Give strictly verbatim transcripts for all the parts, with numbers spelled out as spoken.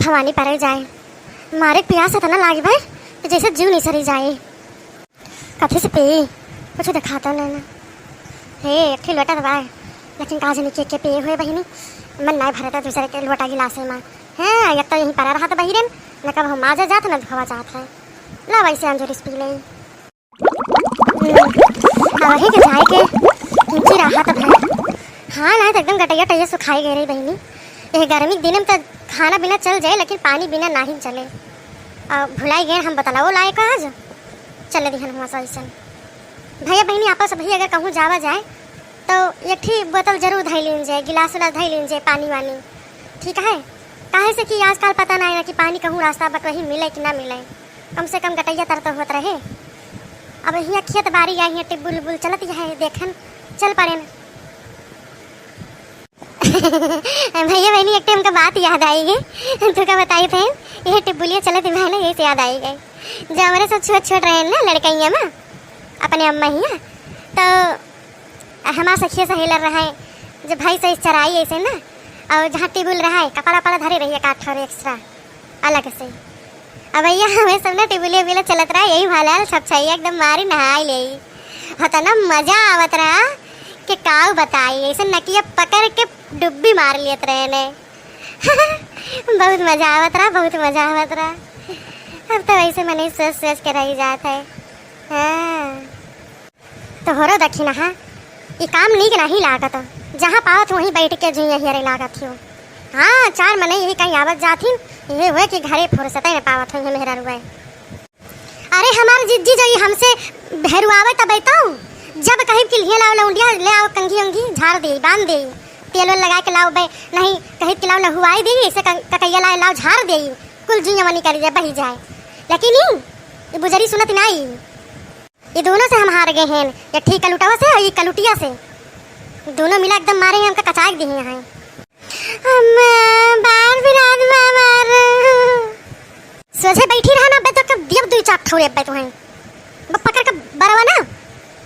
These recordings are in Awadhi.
भवानी परे जाए, मारे पियास इतना लागी बा कि जैसे जीव निसरी जाए। कथी से पी? कुछ देखाता नहीं ना। हे, एक ठे लोटा तो बा, लेकिन का जानी के, के पिए हुए बहिनी, मन नाय भरता दूसरे के लोटा गिलासे में। हैं, एक तो यहीं परा रहत बहिरन, न कब हम आजा जात, न धोवा जात है। ला वैसे अंजूरी से पी ले। हम्म, अब वही के जाए के किंची रहत है। हाँ, ना तो एकदम गटैया टैया सुखाई गए रही बहिनी। ये गर्मी के दिन में तो खाना बिना चल जाए, लेकिन पानी बिना नाही चले। और भुलाई गए हम बतलाओ लाए का आज। चले दिहन हुआ सो ऐसन। भैया बहिनी आपस भैया अगर कहूँ जावा जाए तो एक ठी बोतल जरूर धई लीन जाए, गिलास उलास धई लीन जाए, पानी वानी, ठीक है। काहे से कि आजकल पता ना है ना कि पानी कहूँ रास्ता बटोही मिले कि ना मिले। कम से कम गटैया तर तो होत रहे। अब हियाँ खेत बारी आ, हियाँ टिब्बुल उब्बुल चलत है, देखन चल पड़ेन। भैया बहिनी, एक टाइम का बात याद आई गई। तू का बताई थे, ये टिब्बुलिया चलत है ना, यही से याद आई गई। जब हमरे सब छोट छोट रहे ना लड़कइया में, अपने अम्मा हियाँ, तो हमार सखिया सहेलर रहे, जब भाई से चराई ऐसे ना, और जहाँ टिब्बुल रहे, कपड़ा पड़ा धरे रहिए, काठ और एक्स्ट्रा अलग से। अब भैया हमें सब ना टिब्बुलिया बिला चलत रहा, यही भाला सब छाई एकदम मारी नहाई ले। होता ना मजा आवत रहा कि काऊ बताई, ऐसे नकिया पकड़ के डुब्बी मार लेत रहे ने। बहुत मजा आवत रहा, बहुत मजा आवत रहा। अब तो वैसे मने सोच सोच के रह जात है। हाँ। तोहरो दखिनहा, ई काम नीक नाहीं लागत। जहाँ पावत वहीं बैठ के जुइया हियरे लागत हियो। हाँ, चार मनई यही कहीं आवत जात हिन, ये हुए कि घरे फुर्सते न पावत हुई मेहररुए। अरे हमार जिज्जी जई हमसे भेरुआवे तब तो, जब कहीं कि लिहे लाओ लौंडिया, ले आओ कंघी उंघी, झाड़ दे, बांध दे, तेल वेल लगा के लाओ बे, नहीं कहीं कि लाओ नहुआई दे, इसे कं-, ककैया लाए लाओ झाड़ दे, कुल जुइया मनी करी जाए, बही जाए। लेकिन ई, ई बुजरी सुनत नाई। ई दोनों से हम हार गए हैं, ये ठीक कलुटवा से और ये कलुटिया से। दोनों मिला एकदम मारे हैं, हमका कचाक दिए हैं। अम्मा, बार बिराद में मार। सोझे बैठी रहा ना, अब्बे तो कब दियब दुई चाप ठौरे अब्बे तुहें। ब-, पकड़ के बरवा ना,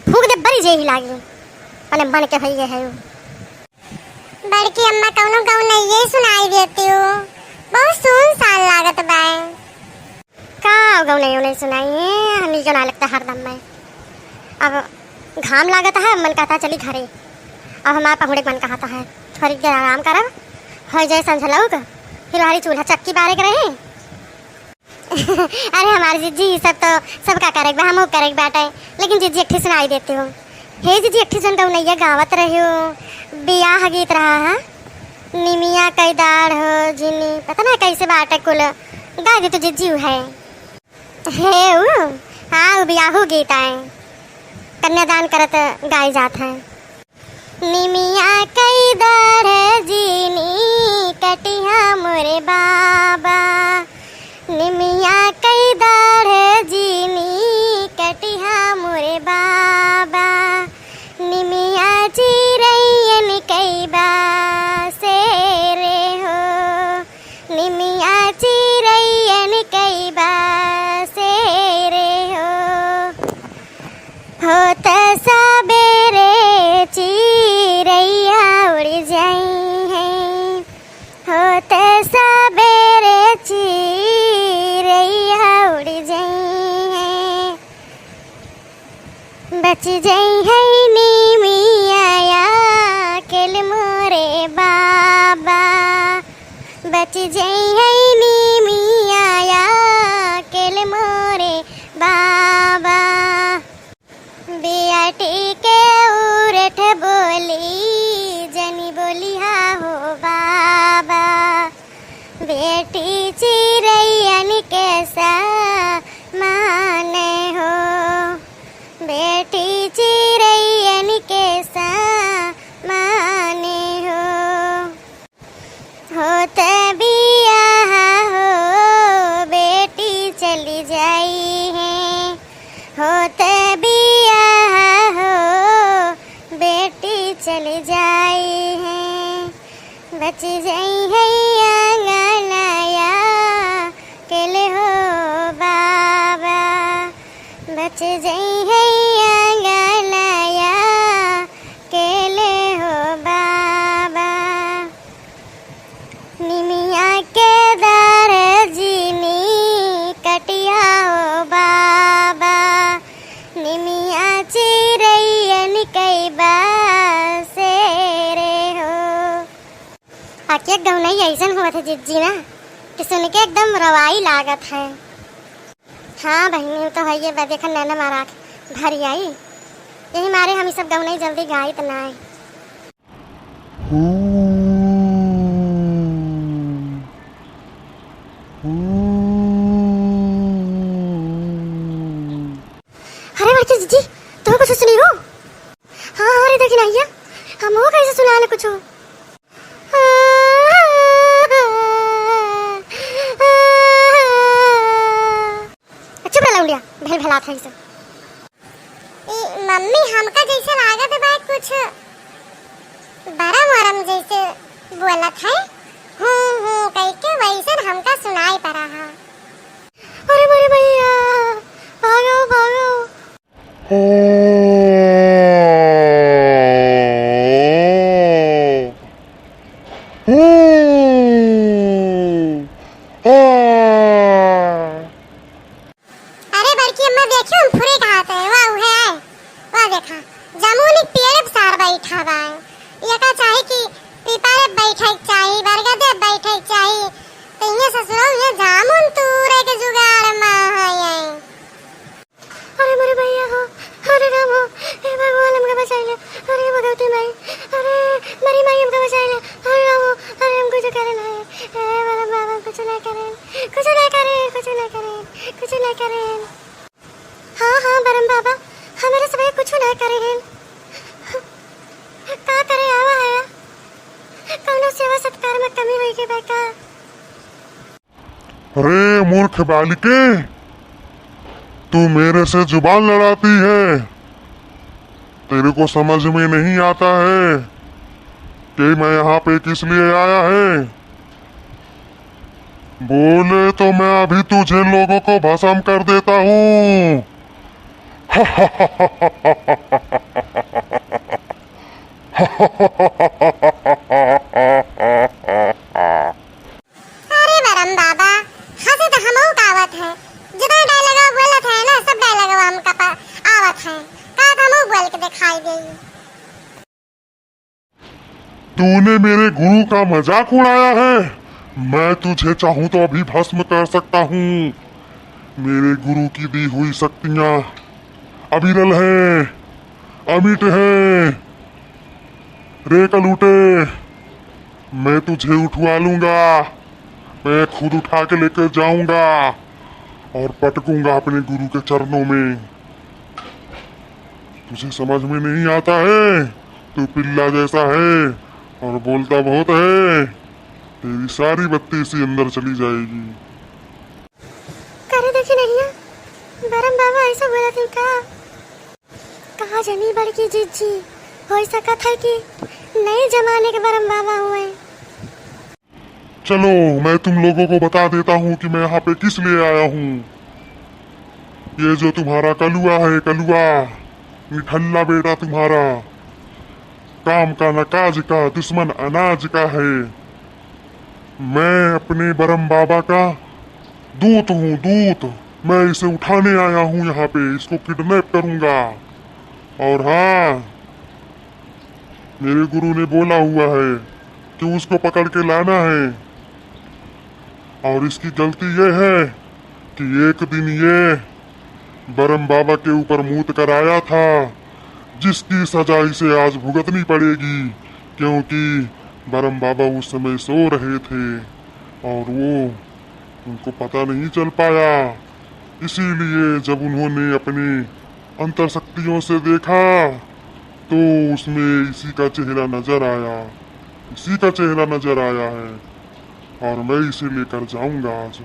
फूंक दे बरी जेही लागी। अपने मन के भइये है उ। बड़की अम्मा, कौनो गौनैया सुनाई देती हो, बहुत सुनसान लागत बा। का गौनैया नहीं सुनाई है, हम ही क्यों ना लगता हरदम में। अब घाम लागत है, मन कहता चली घरे। अब हमार पहुड़े के मन कहता है, थोड़ी देर आराम करब, हो जाए संझलौक, फिर हमारी चूल्हा चक्की बारे के रहे। अरे हमार जिज्जी, ई सब तो सबका करे के बा, हमहू करे के बाटे, लेकिन जिज्जी एक ठे सुनाई देती हो। हे जिज्जी, एक ठे जौन गौनैया गावत रही हो, बियाह गीत रहा है, निमिया कई डाढ़ हो जिनी, पता ना कैसे बाटे कुल, गाय दे तो जिज्जी है। हे उ, हाँ, उ बियाहू गीत आए, कन्यादान करत गाई जात है। निमिया कई डाढ़ जिनी कटिहा मोरे बाबा, निमिया कई डाढ़ जिनी कटिहा मोरे बाबा, निमिया चिरैयन कई बासे रे हो, निमिया चिरैयन कई बासे रे हो। होत सबेरे चिरैया उड़ जाई है, होत सबेरे चिरैया उड़ जाई है। बच जाई है नीमिया या केल मोरे बाबा, बच जाई है नीमिया या केल मोरे बाबा। बेटी के उरठ बोली जनी बोलिहा हो बाबा, बेटी चिरैयन के समान हो, बेटी चिरैयन के समान हो। होत बियाह हो बेटी चली जाई है, होत बियाह हो बेटी चली जाई है। बच जाई है आंगनया केल हो बाबा, बच जाई है आंगनया केल हो बाबा। निमिया के डाढ़ आके गौनई अइसन होत है जिज्जी ना कि सुन के एकदम रवाई लागत है। हाँ बहिनी, उ तो हइये बा, देखन नैना मारा आँख भरी आई, यही मारे हम ई सब गौनई जल्दी गाइत ना है। हू, हू। अरे बड़की जिज्जी, तुम कुछ सुनी हो? हाँ, हाँ, अरे देखी ना, हमहू कैसे सुनाले कुछ। चुप रह लौंडिया, भेल भेलात है ई सब। ई मम्मी, हमका जैसे लागत बा कुछ बरम वरम जैसे बोलत है, हूँ हूँ कह के वैसन हमका सुनाई पड़ा है। अरे मोरे भैया, भागो भागो। अरे बड़की अम्मा, देखियो, हम फुरे कहात है, वाह, उहे है, वाह, देखा, जामुन एक पेड़ पे सार बैठा बा है, ये का चाहे कि पीपरे बैठे के चाही, बरगदे बैठे के चाही, तो ये ससुरो, ये जामुन तूरे के जुगाड़ में है ये। अरे मोरे भैया हो, अरे राम हो, हे भगवान हमका बचाई ले, अरे भगवती माई, अरे मरी माई हमका बचाई ले, अरे राम हो, अरे हम कुछ करे नहीं, हे बरम बाबा कुछ नहीं करे, कुछ नहीं करे, कुछ नहीं करे, कुछ नहीं करे। हाँ हाँ बरम बाबा, हमरे सब कुछ नहीं करे हैं, का करे आवा है, कौनो सेवा सत्कार में कमी होई के बा का? अरे मूर्ख बालिके, तू मेरे से जुबान लड़ाती है। तेरे को समझ में नहीं आता है कि मैं यहाँ पे किस लिए आया है। बोले तो मैं अभी तुझे लोगों को भस्म कर देता हूँ। अरे बरम बाबा, हंसी तो हमहू का आवत है, जितना डायलॉग बोलत है ना, सब डायलॉग हमका प-, आवत है, का तो हमहू बोल के दिखाई देई। तूने मेरे गुरु का मजाक उड़ाया है, मैं तुझे चाहूँ तो अभी भस्म कर सकता हूँ। मेरे गुरु की दी हुई शक्तियाँ अविरल हैं, अमिट हैं। रे कलूटे, मैं तुझे उठवा लूंगा, मैं खुद उठा के लेकर जाऊंगा और पटकूंगा अपने गुरु के चरणों में। तुझे समझ में नहीं आता है, तू पिल्ला जैसा है और बोलता बहुत है। तेरी सारी बत्तीसी अंदर चली जाएगी। करे देखी नहीं है, बरम बाबा ऐसा बोला थी का? कहा जनी बड़की जिज्जी, हो सकत है कि नए जमाने के बरम बाबा हुए। चलो, मैं तुम लोगों को बता देता हूँ कि मैं यहाँ पे किस लिए आया हूँ। ये जो तुम्हारा कलुआ है, कलुआ, निठल्ला बेटा तुम्हारा, काम का न काज का, दुश्मन अनाज का है। मैं अपने बरम बाबा का दूत हूँ, दूत। मैं इसे उठाने आया हूँ यहाँ पे, इसको किडनैप करूँगा। और हाँ, मेरे गुरु ने बोला हुआ है कि उसको पकड़ के लाना है। और इसकी गलती ये है कि एक दिन ये बरम बाबा के ऊपर मूत कर आया था, जिसकी सजा इसे आज भुगतनी पड़ेगी, क्योंकि बरम बाबा उस समय सो रहे थे और वो उनको पता नहीं चल पाया। इसीलिए जब उन्होंने अपनी अंतर शक्तियों से देखा तो उसमें इसी का चेहरा नजर आया, इसी का चेहरा नजर आया है और मैं इसे लेकर जाऊंगा आज।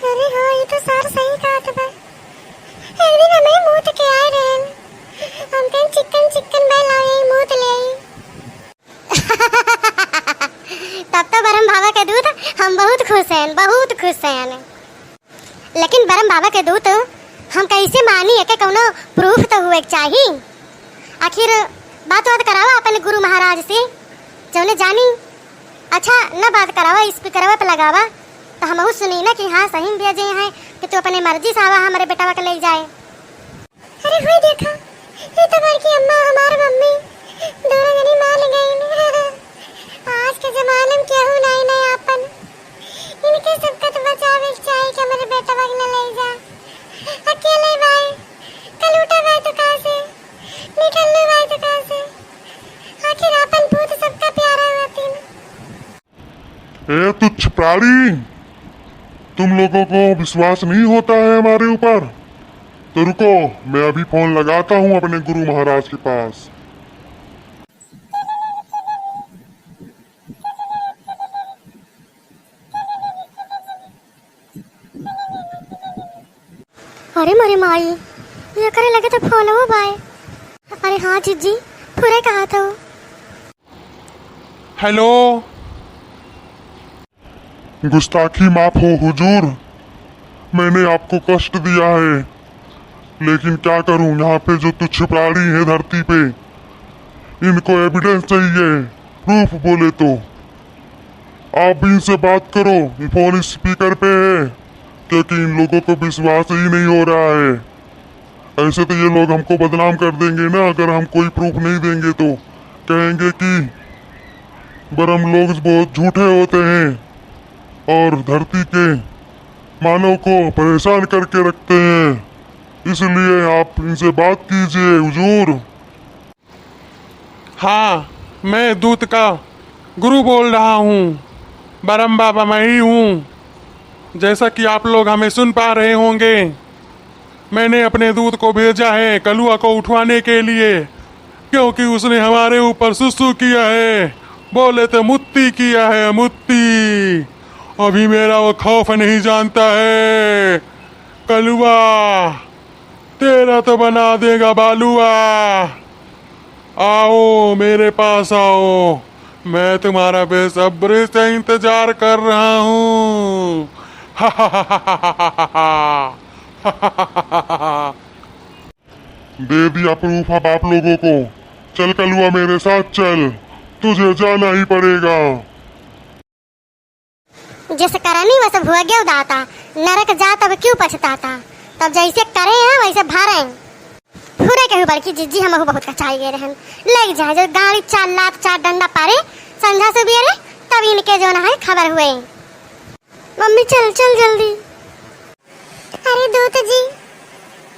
अरे हाँ, ये तो सर सही कहत बा। एक दिन हमें मूत के आए रहन, हम कहीं चिकन चिकन बैल आए, मूत ले आई। तब तो बरम बाबा के दूत हम बहुत खुश हैं, बहुत खुश हैं। लेकिन बरम बाबा के दूत हम कैसे मानी, एके कौनो प्रूफ तो हुए के चाही। आखिर बात बात करावा अपने गुरु महाराज से, जौने जानी। अच्छा, न बात करावा, स्पीकरवा पे लगावा, तो हमहू सुनी ना कि हाँ, सही में भेजे हैं कि तू अपने मर्जी से आवा, हमारे बेटवा के ले जाए। अरे होई देखा, ये तो बड़की अम्मा, हमार मम्मी, दोनों जनी मान गई। आज के ए तुच्छ प्राणी, तुम लोगों को विश्वास नहीं होता है हमारे ऊपर? तो रुको, मैं अभी फोन लगाता हूँ अपने गुरु महाराज के पास। अरे मोरे माई, ये करे लगे तो फोन हो बाय। अरे हाँ जीजी, पूरे कहा था। हेलो। गुस्ताखी माफ हो हुजूर, मैंने आपको कष्ट दिया है, लेकिन क्या करूं, यहाँ पे जो तुच्छ प्राणी है धरती पे, इनको एविडेंस चाहिए, प्रूफ बोले तो। आप भी इनसे बात करो, ये फोन स्पीकर पे है, क्योंकि इन लोगों को विश्वास ही नहीं हो रहा है। ऐसे तो ये लोग हमको बदनाम कर देंगे ना, अगर हम कोई प्रूफ नहीं देंगे तो। कहेंगे कि ब्रह्म लोग बहुत झूठे होते हैं और धरती के मानव को परेशान करके रखते हैं, इसलिए आप इनसे बात कीजिए हुजूर। हाँ, मैं दूत का गुरु बोल रहा हूँ। बरम बाबा मैं ही हूँ। जैसा कि आप लोग हमें सुन पा रहे होंगे, मैंने अपने दूत को भेजा है कलुआ को उठवाने के लिए, क्योंकि उसने हमारे ऊपर सुसु किया है, बोले तो मुत्ती किया है, मुत्ती। अभी मेरा वो खौफ नहीं जानता है। कलुआ, तेरा तो बना देगा बालुआ। आओ, मेरे पास आओ, मैं तुम्हारा बेसब्री से इंतजार कर रहा हूँ। दे दिया प्रूफ अब आप लोगों को। चल कलुआ, मेरे साथ चल, तुझे जाना ही पड़ेगा। जैसे करनी वैसे भोग्यो दाता, नरक जा तब क्यों पछताता। तब जैसे करे हैं वैसे भरे। फुरे के बड़की जिज्जी हमहू बहुत कचाई गए रहन। लग जाए जो गाड़ी चार लात चार डंडा पारे, संझा से बियरे, तब इनके जो ना है खबर हुए। मम्मी चल, चल जल्दी। अरे दूत जी,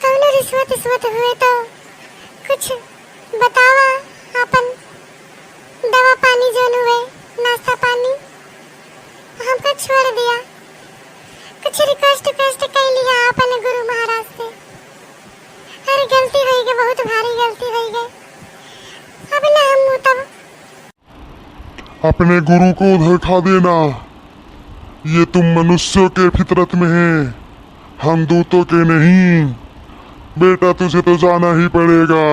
कौनो रिश्वत इश्वत हुए तो कुछ बतावा, आपन दवा पानी जौन हुए, नाश्ता पानी, हमका छोड़ दिया। कुछ रिक्वेस्ट उक्वेस्ट कर लिया आपन गुरु महाराज से। अरे गलती होई गई, बहुत भारी गलती होई गई। अब ना हम तब अपने गुरु को धोखा देना, ये तुम मनुष्यों के फितरत में है, हम दूतों के नहीं। बेटा, तुझे तो जाना ही पड़ेगा,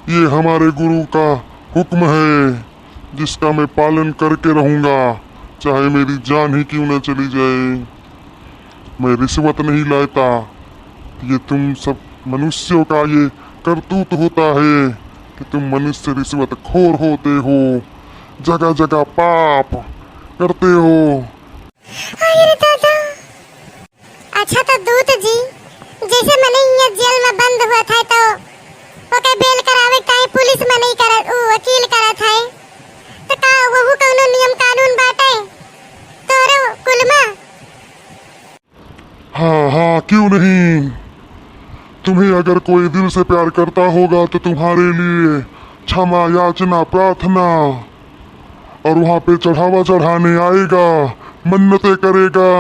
ये हमारे गुरु का हुक्म है, जिसका मैं पालन करके रहूँगा, चाहे मेरी जान ही क्यों न चली जाए। मैं रिश्वत नहीं लेता। ये तुम सब मनुष्यों का ये करतूत होता है कि तुम मनुष्य रिश्वत खोर होते हो, जगह जगह पाप करते हो। अरे दादा। अच्छा तो दूत जी, जैसे मनई यहाँ जेल में बंद हुआ था तो ओके बेल करावे काहे पुलिस मनई करत, उ वकील करत है, तो का वहू कौनो नियम कानून बाटे तोरो कुल में? हाँ, हाँ, क्यों नहीं? तुम्हें अगर कोई दिल से प्यार करता होगा तो तुम्हारे लिए क्षमा याचना, प्रार्थना और वहाँ पे चढ़ावा चढ़ाने आएगा, मन्नतें करेगा,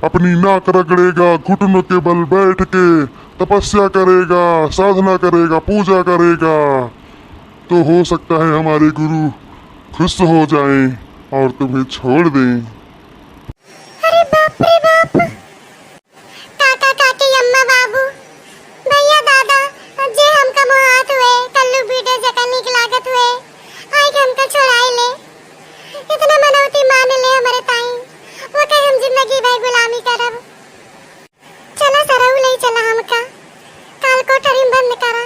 अपनी नाक रगड़ेगा, घुटनों के बल बैठ के तपस्या करेगा, साधना करेगा, पूजा करेगा, तो हो सकता है हमारे गुरु खुश हो जाएं और तुम्हें छोड़ दें। अरे बाप रे बाप। काका काकी, अम्मा बाबू, भैया दादा, जे हमका मोहात हुए, कल्लू बीटे जका नीक लागत हुए, आइके हमका छोड़ाई ले। इतना मनौती मान ले हमरे ताई, ओके हम जिंदगी भर गुलामी करब। चला सरऊ ले चला हमका, काल कोठरी में बंद करा,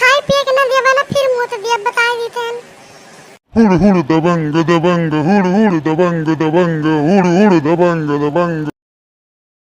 खाए पिए के ना देबा ना फिर मुँह तो दिया बताए देते हैं। हुड़ हुड़ दबंग दबंग, हुड़ हुड़ दबंग दबंग, हुड़ हुड़ दबंग दबंग।